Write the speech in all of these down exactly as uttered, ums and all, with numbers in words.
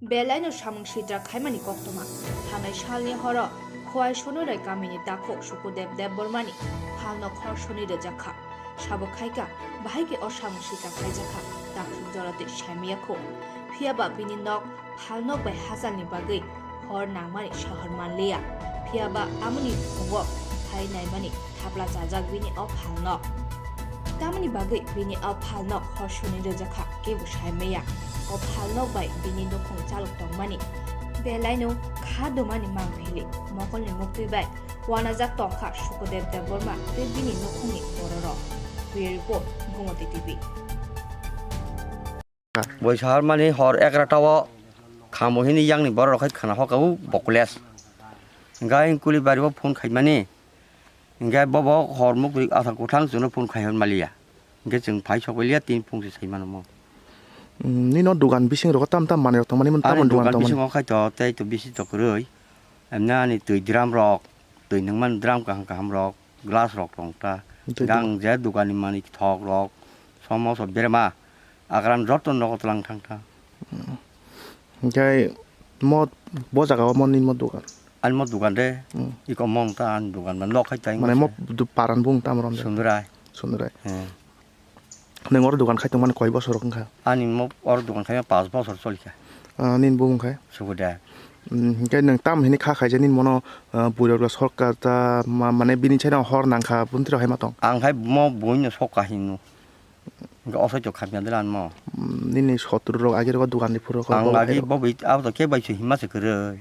Belaino samung sitra khaimani koktwma. Thanai salni horo Khowai Soniroi kamini takhuk Sukudev Debbarmani phalnok hor soni rwjakha. Sabo khaikha, bahai khe o samung sitra khaijakha, takhuk jora twi saimaya kho. Phiya ba bini nok phalnok bai hachalni bagwi hor nangmani sahor manliya. Phiya ba amoni bumung hai naimani thapla chajak bini o phalnok. Tamoni bagwi bini o phalnok hor soni rwjakha, kebo saimaya. O phalnok bai bini nukhung chalok tongmani belaino kha dumani mangphili mokolni muktwi bai wanajak tongkha Sukudev Debbarma tei bini nukhungni bororok. Bureau Report, Gumoti T V. Boi sahar mani hor egarota o khamo hini yangni borok rok hai khana hoka o bokules. Hingke ayang kuli bari o phone khaimani. Hingke bobo hor mukri asa kwthang chwngno phone khai hwn maliya. Hingke chwng phai sokliya tin phung se sai mano mo. Mm, nino dugan bising rogo tam tam manwi rok tongmani, mon Ani tamon dugan dugan tongmani. Bisingo khai to tei to bisi to kwrwi. Emne ani twi drum rok, twi nungmani drum kaham kaham rok, glass rok tong ta. Twi Gang dugan. Je dugan ni manwi thok rok, somo so berma, agram joto nogo tlang thang ta. Mm. Hingke mo bo jaga o mo nini mo dugan? Ani mo dugan de, Mm. iko mo ta ani dugan ba nok hai tai Mane mo mo se. Du-, paran bung tam rom de? Sundurai. Sundurai. Hmm. Neng oro dugan khai tongmani koi bosor wngkha? Ani mo oro dugan khai paanch bosor cholikha. Ah, nini bumung khai? Sukudev. Mm, hingke neng tam hini kha khai je nini mono, ah, buirok rok sorkar ta ma-, mane bini chayna hor nangkha buntiro hai ma tong? Ang khai mo buino sok kahino. Hingke osoi to khamya de lan mo. Mm, nini sotru rok agi rok dugan ni phuru rok Ang bo agi khai rok. Bo bai abo to khe bai se hima se kwrwi.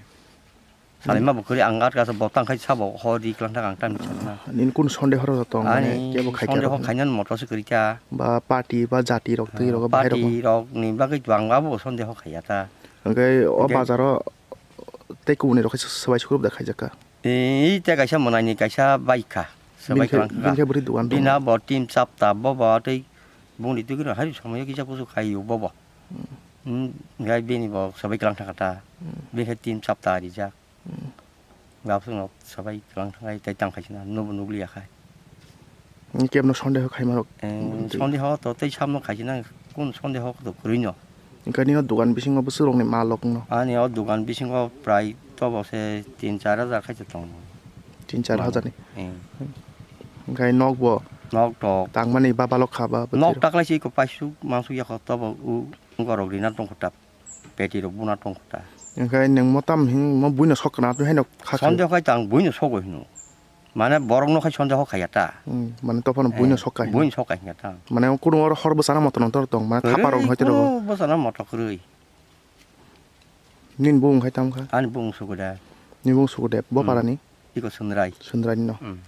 Salima bo kwrwi ang gat gas bo tang khai sabo hor ri klang thang ang tam ni sakna. Nini kun sonde horo tong mane Ani kebo khai sonde kya ho rok? Khainan motor se kwrwi kya. Ba party ba jati rok twi rok bahai rok. Party rok ni bagwi to ang abo sonde ho khaiya ta. Hingke o Hingke bazar o tei kubuni rok khe swbai sukrub da khaijak ka? Ee, tei kaisa mwnai ni kaisa bike kha. Swbai Bini khe, klang kha. Bini khe bwrwi dugan tong? Bina bo tin chapta bo bo tei bungni twi kwrwi hai samaya kisa kusu khai bo bo. Hmm. Hmm, gai bini bo swbai klang thang kha ta. Hmm. Bini khe tin chapta rijak. Hmm. Gabsung no swbai klang thang khai tei tang khai sina nubo nukliya khai. Kebno sondeho khaima rok. Eh, sondeho to tei samno khai sina kun sondeho to kwrwi no. Hingke nini o dugan bisingo bwswk rokni mal rok no? Ani o dugan bisingo prai tobo se tin char hajar khai se tongo. Tin char hajar ni? Eh. Hingke nok bo? Nok to. Tangmani ba balok kha ba bwtwi rok? Nok taklai se iko paisuk mansuk yakho tobo u borok rina tongkho ta. Peti rok buna tongkho ta. Hingke nwng mo tam hin mo buino sok kana tu haino kha kha. Sondeho khai tang buino sogo hino. Mane borok no khai sondeho khaiya ta. Hmm, mane tophano buino sok kha hino. Buino sok kha hino ta. Mane kuno oro hor bwsana moto nang tor tong, mane thapa rok hai tero. Kuno bwsana moto kwrwi. Nini bumung khai tam kha? Ani bumung Sukudev. Nini bumung Sukudev, bo para ni? Iko Sundrai. Sundrai ni no. Hmm.